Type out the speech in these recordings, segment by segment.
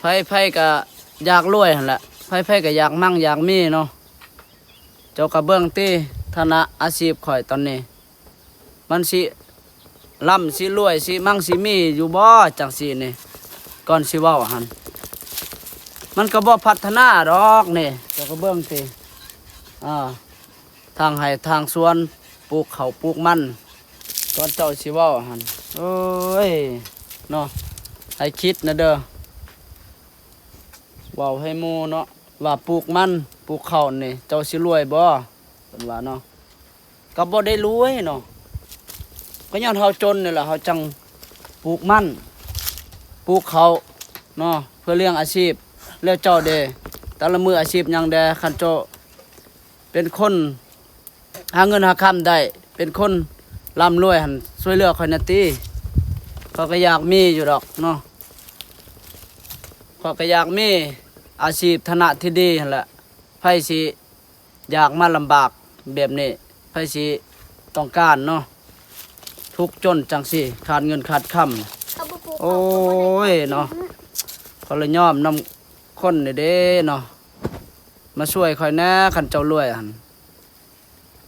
ໃຜໆກໍຢາກລວຍຫັ້ນແຫຼະ ໃຜໆກໍຢາກມັ່ງຢາກມີເນາະ. ເຈົ້າກໍເບິ່ງຕິ ຖານະອາຊີບຂ້ອຍຕອນນີ້ ມັນຊິລ່ຳຊິລວຍ ຊິມັ່ງຊິມີຢູ່ບໍ່ ຈັ່ງຊີ້ນີ້. ກ່ອນຊິເວົ້າຫັ້ນ ມັນກໍບໍ່ພັດທະນາດອກນີ້ ເຈົ້າກໍເບິ່ງຕິ ອ່າ ທາງໄຮ່ທາງສວນ ປູກເຂົ້າປູກມັນ ກ່ອນເຈົ້າຊິເວົ້າຫັ້ນ ໂອ້ຍ ເນາະ ໃຫ້ຄິດນະເດີ ເວົ້າໃຫ້ໝູ່ເນາະ ວ່າປູກມັນ ປູກເຂົ້ານີ້ ເຈົ້າຊິລວຍບໍ່ ເພິ່ນວ່າເນາະ. ກໍບໍ່ໄດ້ລວຍເນາະ ກໍຍ້ອນເຮົາຈົນນີ້ແຫຼະ ເຮົາຈັ່ງປູກມັນ ປູກເຂົ້າເນາະ ເພື່ອລ້ຽງອາຊີບ. ແລ້ວເຈົ້າເດ ແຕ່ລະມື້ອາຊີບຫຍັງແດ່? ຄັນເຈົ້າເປັນຄົນຫາເງິນຫາຄຳໄດ້ ເປັນຄົນລ່ຳລວຍຫັ້ນ ຊ່ວຍເຫຼືອຂ້ອຍແດ່ຕິ. ຂ້ອຍກໍຢາກມີຢູ່ດອກເນາະ ຂ້ອຍກໍຢາກມີອາຊີບຖານະທີ່ດີຫັ້ນແຫຼະ. ໃຜຊິ ຢາກມາລຳບາກແບບນີ້ ໃຜຊິຕ້ອງການເນາະ ທຸກຈົນຈັ່ງຊີ້ ຂາດເງິນຂາດຄຳ. ໂອ້ຍເນາະ ຂ້ອຍລະຍອມນຳຄົນນີ້ເດ້ເນາະ ມາຊ່ວຍຂ້ອຍແດ່ ຄັນເຈົ້າລວຍຫັ້ນ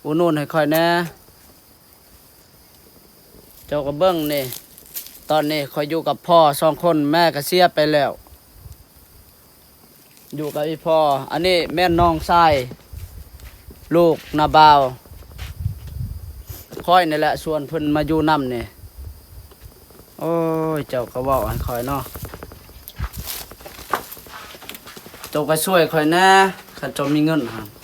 ອຸດໜູນໃຫ້ຂ້ອຍແດ່. ເຈົ້າກໍເບິ່ງນີ້ ຕອນນີ້ຂ້ອຍຢູ່ກັບພໍ່ສອງຄົນ ແມ່ກໍເສຍໄປແລ້ວ ຢູ່ກັບອີ່ພໍ່. ອັນນີ້ແມ່ນນ້ອງຊາຍ ລູກນ້າບ່າວຂ້ອຍນີ້ແຫຼະ ຊວນເພິ່ນມາຢູ່ນຳນີ້. ໂອ້ຍ ເຈົ້າກໍເວົ້າໃຫ້ຂ້ອຍເນາະ ເຈົ້າກໍຊ່ວຍຂ້ອຍແດ່ ຄັນເຈົ້າມີເງິນຫັ້ນ.